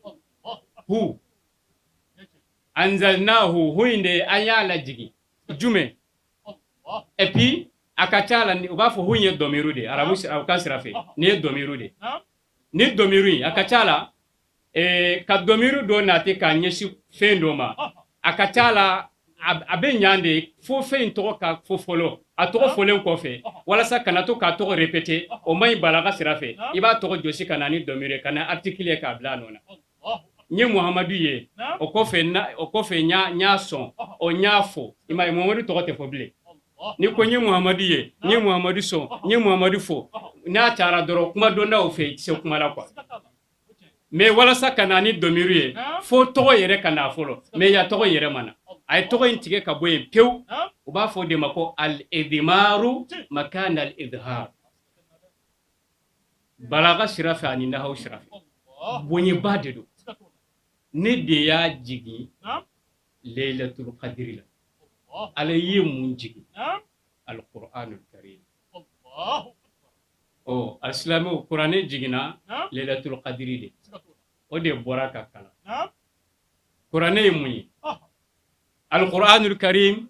Hu anzalnahu, hu in de an y'a lajigin jumɛn? Et puis a ka ca la, u b'a fɔ hu in ye dɔmiru de ye. Arabu kan sira fɛ, nin ye dɔmiru de ye. Ni dɔmiru in, a ka ca la, ka dɔmiru dɔ nati k'a ɲɛsin fɛn dɔ ma, a ka ca la, a bɛ ɲan de fo fɛn in tɔgɔ ka fɔ fɔlɔ. A tɔgɔ fɔlen kɔfɛ, walasa kana to k'a tɔgɔ répéter, o man ɲi balaga sira fɛ, i b'a tɔgɔ jɔsi ka na ni dɔmiru ye, ka na article ye k'a bila a nɔ na. N ye Muhamadu ye, o kɔfɛ n y'a sɔn, o n y'a fɔ. I m'a ye, Muhamadu tɔgɔ tɛ fɔ bilen. Ni ko n ye Muhamadu ye, n ye Muhamadu sɔn, n ye Muhamadu fo, n'a taara dɔrɔn kuma dondaw fɛ i tɛ se kuma la quoi. Mais walasa ka na ni domiru ye, fo tɔgɔ yɛrɛ ka na fɔlɔ. Mais ya tɔgɔ yɛrɛ ma na, a ye tɔgɔ in tigɛ ka bɔ yen pewu. U b'a fɔ o de ma ko al-idmaru makan al-idhar. Balaga sira fɛ ani nahaw sira fɛ, bonyeba de don. Ne de y'a jigin Laylatul Qadri la. Ala ye mun jigin? Al-Qur'anul Karim. Ɔ, alisilamɛw, kuranɛ jiginna Laylatul Qadri de, o de bɔra ka kalan. Kuranɛ ye mun ye? Al-Qur'anul Karim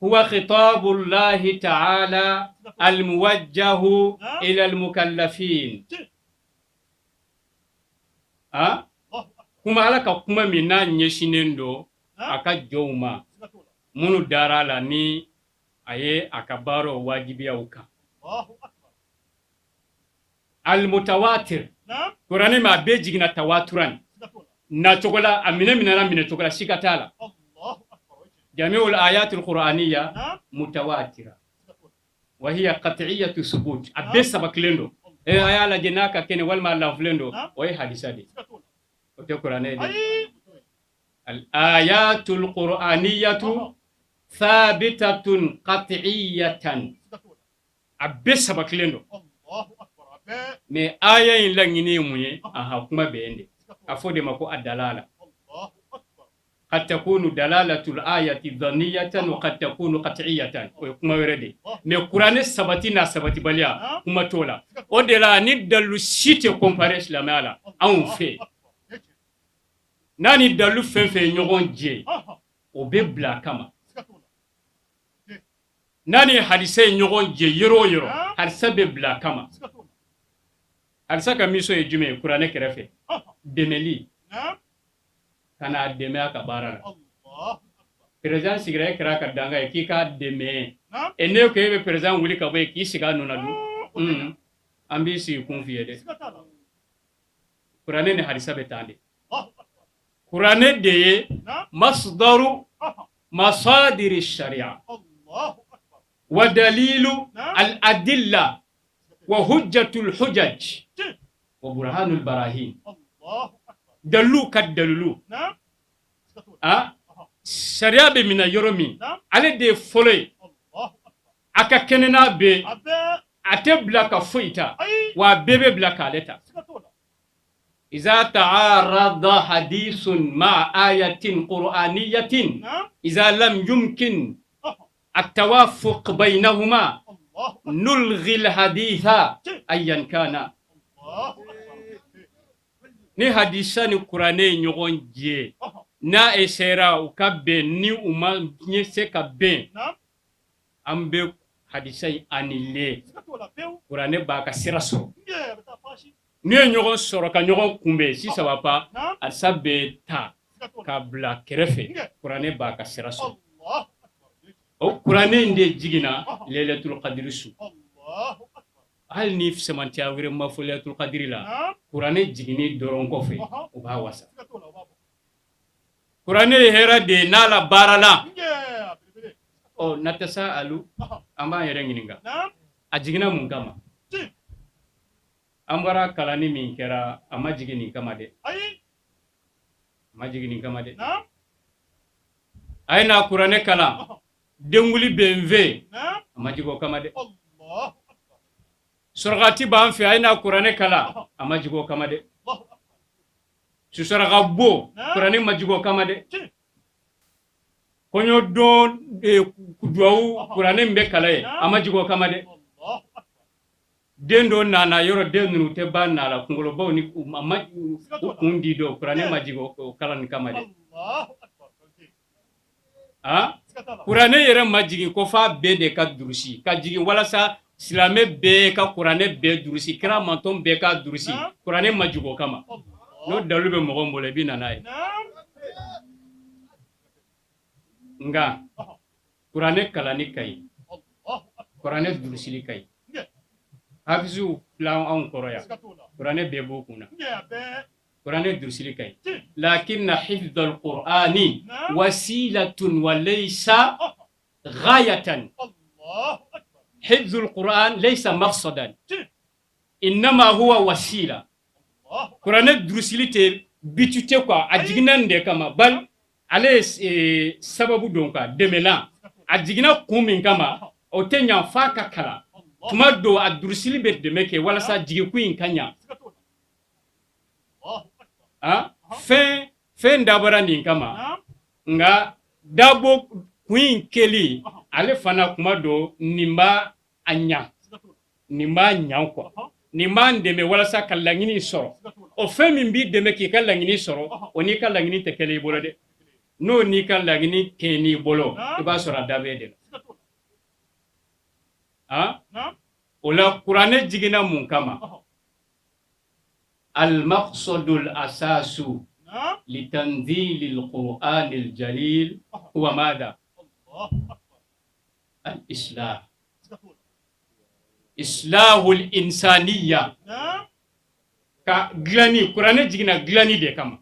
huwa khitabullahi ta'ala al-muwajjahu ila al-mukallafin. A kuma, Ala ka kuma min n'a ɲɛsinnen don a ka jɔnw ma minnu dara a la ni a ye a ka baaraw wajibiya u kan. Almutawatir, kuranɛ ma a bɛɛ jiginna tawaturan nacogo la, a minɛ minɛna minɛ cogo la, siga t'a la. Jamiul ayatul qur'aniya mutawatira wa hiya qat'iyatu subut, a bɛɛ sabatilen don. A y'a lajɛ n'a ka kɛnɛ walima a lanfulen don, o ye hadisa de, o tɛ kuranɛ ye dɛ. Al ayatul qur'aniyatu thabitatun qat'iyatan, a bɛɛ sabatilen don. Mais aya in laɲini ye mun ye? Aha, kuma bɛ yen de, a fɔ de ma ko a dalala. Qad takunu dalalatul ayati dhaniyatan wa qad takunu qat'iyatan, o ye kuma wɛrɛ de. Mais kuranɛ sabati n'a sabatibaliya, kuma t'o la. O de la ni dalu si tɛ comparer silamɛya la anw fɛ. N'a ni dalu fɛn fɛn ye ɲɔgɔn jɛ, o bɛ bila a kama. N'a ni hadisa ye ɲɔgɔn jɛ yɔrɔ o yɔrɔ, hadisa bɛ bila a kama. Hadisa ka mission ye jumɛn ye kuranɛ kɛrɛfɛ? Dɛmɛli, ka n'a dɛmɛ a ka baara la. Président sigira, e kɛra a ka dankan ye k'i k'a dɛmɛ. E ne ko e bɛ président wuli ka bɔ yen k'i sigi a nɔ na dun, an b'i sigi kun f'i ye dɛ. Kuranɛ ni hadisa bɛ tan de. Kuranɛ de ye masdaru masadiri sharia wa dalilu al adilla wa hujjatul hujaj wa burhanul barahin, dalilu ka dalilu. A sariya bɛ minɛ yɔrɔ min, ale de ye fɔlɔ ye. A ka kɛnɛ n'a bɛɛ, a tɛ bila ka foyi ta, wa a bɛɛ bɛ bila k'ale ta. Iza ta'arada hadisun ma ayatin qur'aniyatin, iza lam yumkin التوافق بينهما نلغي الحديث أيا كان. Ni hadisa ni kuranɛ ye ɲɔgɔn jɛ, n'a essayera u ka bɛn, ni u ma ɲɛ se ka bɛn, an bɛ hadisa in annuler, kuranɛ b'a ka sira sɔrɔ. N'u ye ɲɔgɔn sɔrɔ ka ɲɔgɔn kunbɛn, si ça va pas, hadisa bɛ ta ka bila kɛrɛfɛ, kuranɛ b'a ka sira sɔrɔ. O kuranɛ in de jiginna Lailatul Qadri su. Hali ni sɛmɛntiya wɛrɛ ma fɔ Lailatul Qadri la, kuranɛ jiginni dɔrɔn kɔfɛ, o b'a wasa. Kuranɛ ye hɛrɛ de ye n'a la baara la. Ɔ, natasa alu, an b'an yɛrɛ ɲininka, a jiginna mun kama? An bɔra kalanni min kɛra, a ma jigin nin kama dɛ, a ma jigin nin kama dɛ. A ye na kuranɛ kalan, denkuli bɛ n fɛ, a ma jigin o kama dɛ. Sɔrɔkati b'an fɛ, a ye na kuranɛ kalan, a ma jigin o kama dɛ. Susaraka bɔ, kuranɛ ma jigin o kama dɛ. Kɔɲɔdon duwawu, kuranɛ min bɛ kalan ye, a ma jigin o kama dɛ. Den dɔ nana yɔrɔ, den ninnu tɛ ba nana la, kunkolobaw ni ma u kun di dɔn, kuranɛ ma jigin o kalan kama dɛ. A kuranɛ yɛrɛ ma jigin ko f'a bɛɛ de ka durusi, ka jigin walasa silamɛ bɛɛ ka kuranɛ bɛɛ durusi, kira mantɔn bɛɛ ka durusi. Kuranɛ ma jigin o kama. N'o dalu bɛ mɔgɔ bolo, i bɛ na n'a ye. Nka kuranɛ kalanni ka ɲi, kuranɛ durusili ka ɲi. Hafiziw filɛ anw kɔrɔ yan, kuranɛ bɛɛ b'o kun na, kuranɛ durusili ka ɲi. Lakinna hifdhal qur'ani wasilatun wa laysa ghayatan. Hifzul Qur'an laysa maqsadan innama huwa wasila. Kuranɛ durusili tɛ but tɛ quoi, a jiginna nin de kama, bal ale ye sababu don quoi, dɛmɛlan. A jiginna kun min kama, o tɛ ɲa f'a ka kalan. Tuma dɔ a durusili bɛ dɛmɛ kɛ walasa jigikun in ka ɲa. Fɛn fɛn dabɔra nin kama, nka dabɔ kun in kɛli, ale fana kuma dɔ nin b'a a ɲa, nin b'a ɲa quoi, nin b'an dɛmɛ walasa ka laɲini sɔrɔ. O fɛn min b'i dɛmɛ k'i ka laɲini sɔrɔ, o n'i ka laɲini tɛ kelen i bolo dɛ. N'o n'i ka laɲini kɛn'i bolo, i b'a sɔrɔ a da bɛ de la. O la kuranɛ jiginna mun kama? Al-maqsadul asasu litanzilil qur'anil jalil huwa madha? Al-islah, islahul insaniya, ka dilanni. Kuranɛ jiginna dilanni de kama,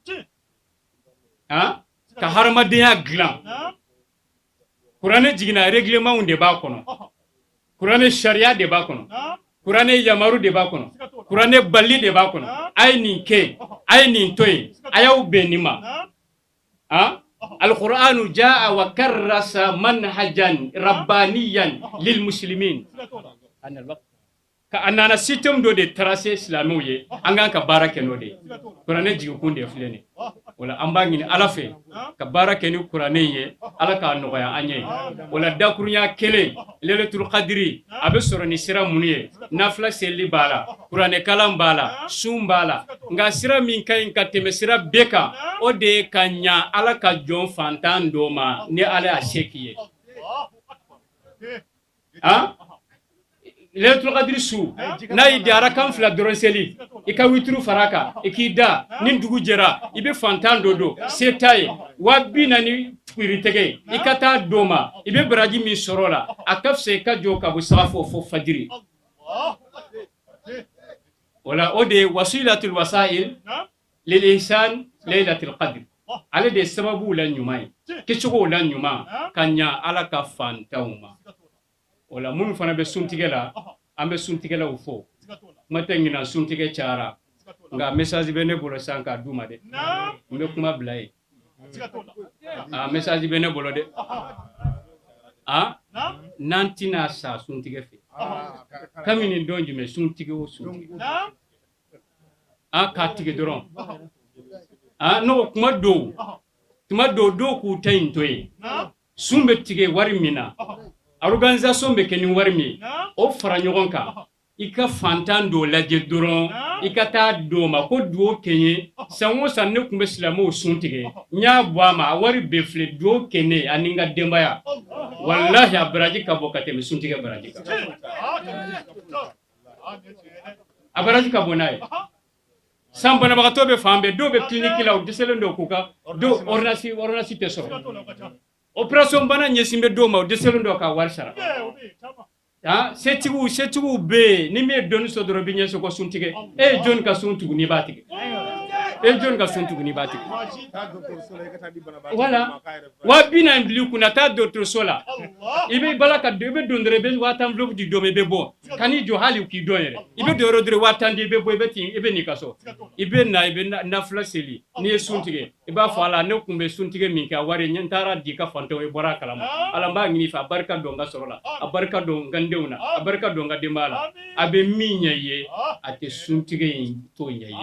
ka hadamadenya dilan. Kuranɛ jiginna, règlement de b'a kɔnɔ, kuranɛ sariya de b'a kɔnɔ, kuranɛ yamaru de b'a kɔnɔ, kuranɛ bali de b'a kɔnɔ. A ye nin kɛ, a ye nin to yen, a y'aw bɛn nin ma. Alqur'anu jaa wa karrasa manhajan rabbaniyan lil muslimin. Ka a nana système dɔ de tracer silamɛw ye, an kan ka baara kɛ n'o de ye. Kuranɛ jigikun de filɛ nin. O la an b'a ɲini Ala fɛ ka baara kɛ ni kuranɛ ye, Ala k'a nɔgɔya an ye. O la dakurunya kelen, lailatul qadri a bɛ sɔrɔ ni sira minnu ye, nafila seli b'a la, kuranɛ kalan b'a la, sun b'a la, nka sira min ka ɲi ka tɛmɛ sira bɛɛ kan, o de ye ka ɲa Ala ka jɔn fantan dɔ ma ni Ala y'a se k'i ye. Lailatul qadri su n'a y'i diya, arakan fila dɔrɔn seli, i ka wituru fara kan, i k'i da. Ni dugu jɛra, i bɛ fantan dɔ don se t'a ye, 40 000 tuguri tɛgɛ, i ka taa d'o ma. I bɛ baraji min sɔrɔ o la, a ka fisa i ka jɔ ka bɔ sagafo fo fajiri. O la o de ye wasilatul wasail lil ihsan laylatul qadr. Ale de ye sababu la ɲuman ye, kɛcogo la ɲuman ka ɲa Ala ka fantanw ma. O la minnu fana bɛ suntigɛ la, an bɛ suntigɛlaw fo. Kuma tɛ ɲinan, suntigɛ cayara, nka message bɛ ne bolo sisan k'a d'u ma dɛ. N bɛ kuma bila yen. A message bɛ ne bolo dɛ. A n'an tɛna sa suntigɛ fɛ kabini don jumɛn? Suntigɛ o suntigɛ, a k'a tigɛ dɔrɔn. A n'o kuma dɔw, tuma dɔw, dɔw k'u ta in to yen. Sun bɛ tigɛ wari min na, organisation bɛ kɛ ni wari min ye, o fara ɲɔgɔn kan, i ka fantan dɔ lajɛ dɔrɔn, i ka taa d'o ma ko dugawu kɛ n ye. San o san ne tun bɛ silamɛw sun tigɛ, n y'a bɔ a ma, a wari bɛɛ filɛ, dugawu kɛ ne ani n ka denbaya. Walahi, a baraji ka bon ka tɛmɛ suntigɛ baraji kan. A baraji ka bon n'a ye. San banabagatɔ bɛ fan bɛɛ, dɔw bɛ clinique la, u dɛsɛlen don k'u ka dɔw ordonnance tɛ sɔrɔ, opération bana ɲɛsin bɛ dɔw ma, u dɛsɛlen don ka wari sara. Setigiw bɛ yen, ni min ye dɔɔni sɔrɔ dɔrɔn, i bɛ ɲɛsin ko sun tigɛ. E ye jɔnni ka sun tugu n'i b'a tigɛ? E ye jɔnni ka sun tugu n'i b'a tigɛ? Wala 40 000 bil'i kunna, taa dɔgɔtɔrɔso la, i bɛ bala ka don, i bɛ don dɔrɔn, i bɛ 10 000 enveloppe di dɔ ma, i bɛ bɔ. Kan'i jɔ hali k'i dɔn yɛrɛ, i bɛ don yɔrɔ dɔrɔn, 10 000 di, i bɛ bɔ, i bɛ i bɛ n'i ka so, i bɛ na, i bɛ nafila seli. N'i ye sun tigɛ, i b'a fɔ Ala, ne tun bɛ sun tigɛ min kɛ, a wari n taara di ka fantanw, i bɔra a kalama. Ala, n b'a ɲini i fɛ, a barika don n ka sɔrɔ la, a barika don n ka denw na, a barika don n ka denbaya la. A bɛ min ɲɛ i ye, a tɛ suntigɛ in t'o ɲɛ i ye.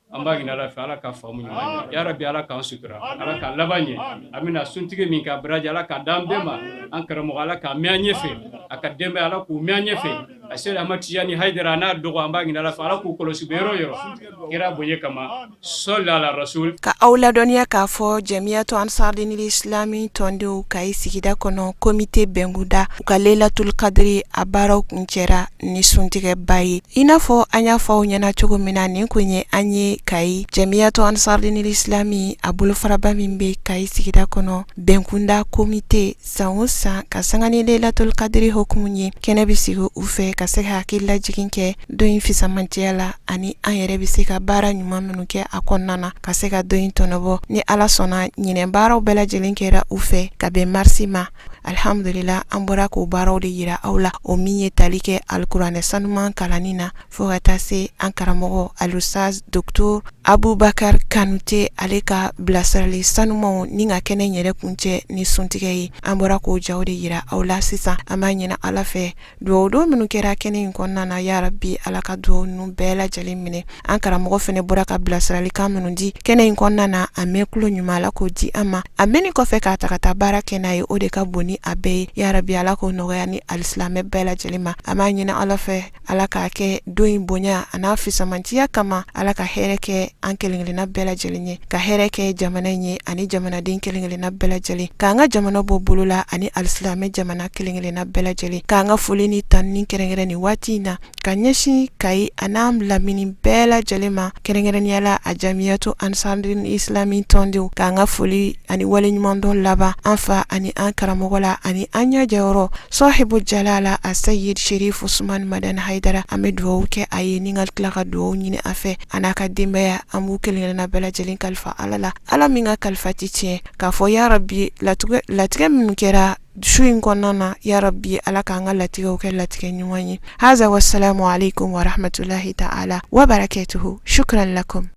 An b'a ɲini Ala fɛ, Ala ka faamu ɲuman ye. Ya rabi, Ala k'an sutura, Ala k'an laban ɲɛ. An bɛna suntigɛ min kɛ, a baraji Ala k'a d'an bɛɛ ma. An karamɔgɔ, Ala k'a mɛn an ɲɛfɛ, a ka denbaya, Ala k'u mɛn an ɲɛfɛ. A sera Amadu Tijani Hayidara n'a dɔgɔ, an b'a ɲini Ala fɛ, Ala k'u kɔlɔsi u bɛ yɔrɔ o yɔrɔ, kira bonya kama. Sɔli ala rasul. Ka aw ladɔnniya k'a fɔ Jamiyatu Ansardinil Islami tɔndenw Kayi sigida kɔnɔ, komite bɛnkunda, u ka Lelatul Kadiri a baaraw kuncɛra ni suntigɛba ye. I n'a fɔ an y'a fɔ aw ɲɛna cogo min na, nin kun ye an ye Kayi Jamiyatu Ansardinil Islami a bolofaraba min bɛ Kayi sigida kɔnɔ, bɛnkunda komite, san o san ka sanga ni Lelatul Kadiri hukumu ye, kɛnɛ bɛ sigi u fɛ ka se ka hakililajigin kɛ don in fisamantiya la, ani an yɛrɛ bɛ se ka baara ɲuman minnu kɛ a kɔnɔna na ka se ka don in tɔnɔbɔ. Ni Ala sɔnna, ɲinɛ baaraw bɛɛ lajɛlen kɛra u fɛ ka bɛn marisi ma. Alhamdulila, an bɔra k'o baaraw de yira aw la, o min ye tali kɛ alikuranɛ sanuman kalanni na fo ka taa se an karamɔgɔ alustaz docteur Abubakar Kanute, ale ka bilasirali sanumanw ni ka kɛnɛ yɛrɛ kuncɛ ni suntigɛ ye. An bɔra k'o jaw de yira aw la sisan. An b'a ɲini Ala fɛ, dugawu don minnu kɛra kɛnɛ in kɔnɔna na, ya rabi, Ala ka dugawu ninnu bɛɛ lajɛlen minɛ. An karamɔgɔ fana bɔra ka bilasiralikan minnu di kɛnɛ in kɔnɔna na, a mɛn tulo ɲuman, Ala k'o di an ma. A mɛnni kɔfɛ k'a ta ka taa baara kɛ n'a ye, o de ka bon ni a bɛɛ ye. Ya rabi, Ala k'o nɔgɔya ni alisilamɛ bɛɛ lajɛlen ma. An b'a ɲini Ala fɛ, Ala k'a kɛ don in bonya a n'a fisamantiya kama. Ala ka hɛrɛ kɛ an kelenkelenna bɛɛ lajɛlen ye, ka hɛrɛ kɛ jamana in ye ani jamanaden kelenkelenna bɛɛ lajɛlen, k'an ka jamana bɔ bolo la ani alisilamɛ jamana kelenkelenna bɛɛ lajɛlen. K'an ka foli ni tanuni kɛrɛnkɛrɛn nin waati in na ka ɲɛsin Kayi a n'a lamini bɛɛ lajɛlen ma, kɛrɛnkɛrɛnnenya la a jamiyatu ansarudin islami tɔndenw. K'an ka foli ani waleɲumandɔn laban an fa ani an karamɔgɔ la ani an ɲɛjɛyɔrɔ Sahibu jalala a Sayid Sherif Usman Madani Haidara. An bɛ dugawu kɛ a ye ni ka tila ka dugawu ɲini a fɛ a n'a ka denbaya. An b'u kelenkelenna bɛɛ lajɛlen kalifa Ala la, Ala min ka kalifa tɛ tiɲɛ, k'a fɔ ya rabi, latigɛ minnu kɛra su in kɔnɔna na, ya rabi, Ala k'an ka latigɛw kɛ latigɛ ɲuman ye. Haza wasalamu alaikum warahmatulahi ta'ala wa barakatuhu. Shukran lakum.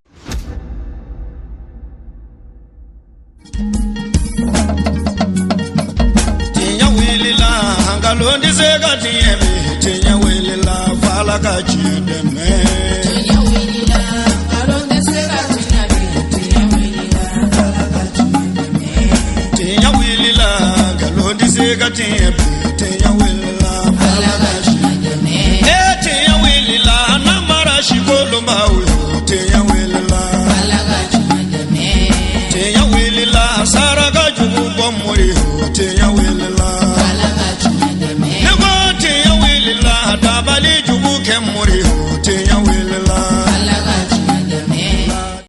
Tiɲɛ wulila, nkalon tɛ se ka tiɲɛ bi. Tiɲɛ wulila, f'Ala ka tiɲɛ dɛmɛ. Tiɲɛ wulila, nkalon tɛ se ka tiɲɛ bi. Tiɲɛ wulila, Ala ka tiɲɛ dɛmɛ. Tiɲɛ wulila, nkalon tɛ se ka tiɲɛ bi. Tiɲɛ wulila, Ala ka tiɲɛ dɛmɛ. E tiɲɛ wulila, namara si kolonbaw ye.